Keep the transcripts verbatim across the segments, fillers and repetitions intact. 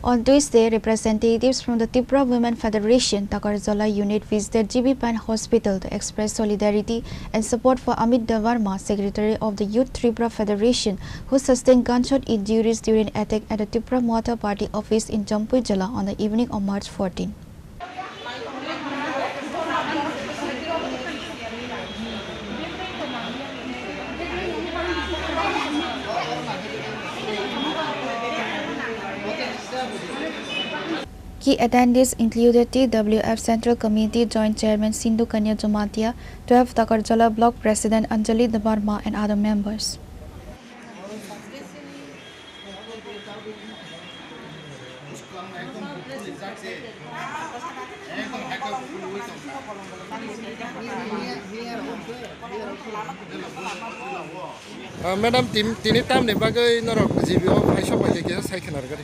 On Tuesday, representatives from the Tipra Women Federation Takarjala unit visited G B Pant Hospital to express solidarity and support for Amit Debbarma, secretary of the Youth Tripura Federation, who sustained gunshot injuries during attack at the Tipra Motha Party office in Jampuijala on the evening of March fourteen. Key attendees included T W F Central Committee Joint Chairman Sindhu Kanya Jamatia, twelve Takarjala Block President Anjali Debbarma and other members. Ah, madam, tin-, tini tamni bagwi norok G B o phai sok bai khe kisa sai khna rwgwi.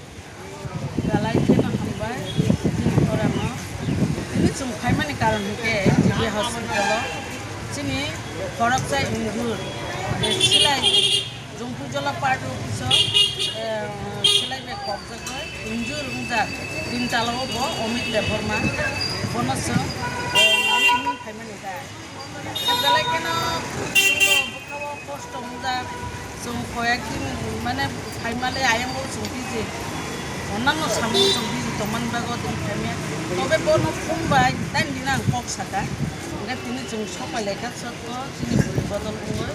Belai kheno hambai, chini khorang no. Tini chwng phaimani karon hinkhe G B hospital o chini khoroksa injure, silai Jungpui jola party office o, eh, silai bai kokjagwi injure wngjak, tin tala o bo Amit Debbarma, bono chwng, eh, naiwi hinwi phaimani da. Belai kheno chwngno bwkhao kosto wngjak, chwng koyek din mane phaimale ayang o chwng biji, onnano samung chwng biji tongmani bagwi tini phaimaya. Tobe bono phone bai tini ang kok saka, hwnkhe tini chwng sopai laikha. Sotto chini bwrwi bodol wngwi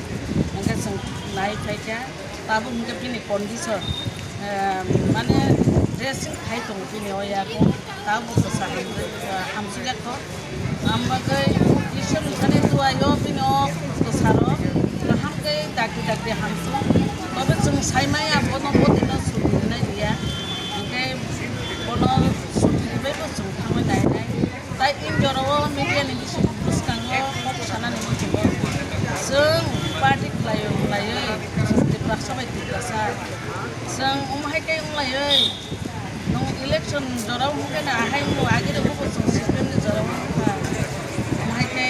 hwnkhe chwng nai phaikha, tabuk hwnkhe bini condition, eh, mane dressing khai tongo bini o yago, tabuk bwsa hamjak, eh, hamsijak kho. Ambagwi Isor ni thani duaio bini o bwsarok kaham khe dakti dakti hamsung. Tobe chwng saimaya bono botino suti rwnai rwya, hwnkhe bono suti rwbaibo chwng thangwi nainai. Tai in jorao media ni bisi bwskango kok sanani muchungo. Chwng party khlaio khlaiwi, chwng Tiprasa bai Tiprasa. Chwng omo hai khe wnglaiwi, nwng election jorao hwnkhe na ahai wngo, agini bubo chwng C P M ni jorao wngkha. Omo hai khe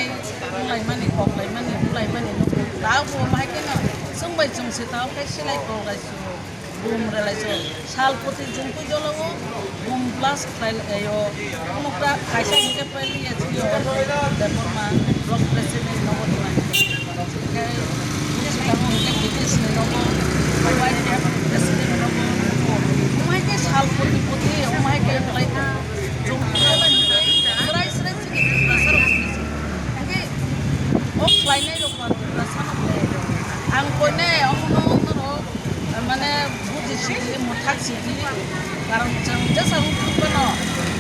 wnglaimani, koklaimani, wnglaimani nukgo. Tabuk omo hai kheno chwng bai chwng se tao khe silai koklai su. Bum rwlai so, sal poti jungkui jolo o, bum blast khlai, eh, o, mukra kaisa hingke pali ya chini o, Debbarma, block president nogo tongmani. Hingke, bini swkang o hingke T T S ni nogo, Y T F president nogo, o, omo hai khe sal poti poti, omo hai khe khlai kha, jungkui jolo hingke, srai srai chini Tiprasa rok chini se. Hingke, o khlainai rok ba Tiprasa no khlai. Ang koine omo no norok, mane, buji sidi, mwthak sidi, karon chwng jesa wngkha phano,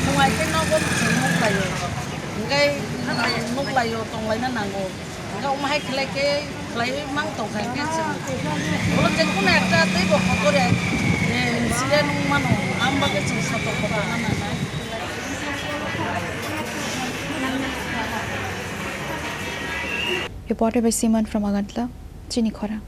phungai khe nogo chwng nuklaio, hwnkhe nuklaio, tonglaina nango, hwnkhe omo hai khlai khe khlaiwi mang tongkha khe chwng, ulo je kunu ekta teibo kotor ya, eh, incident wng mano, ang bagwi chwng sotok kotor nangnai. Reported by Simon from Agartala, Chini Khorang.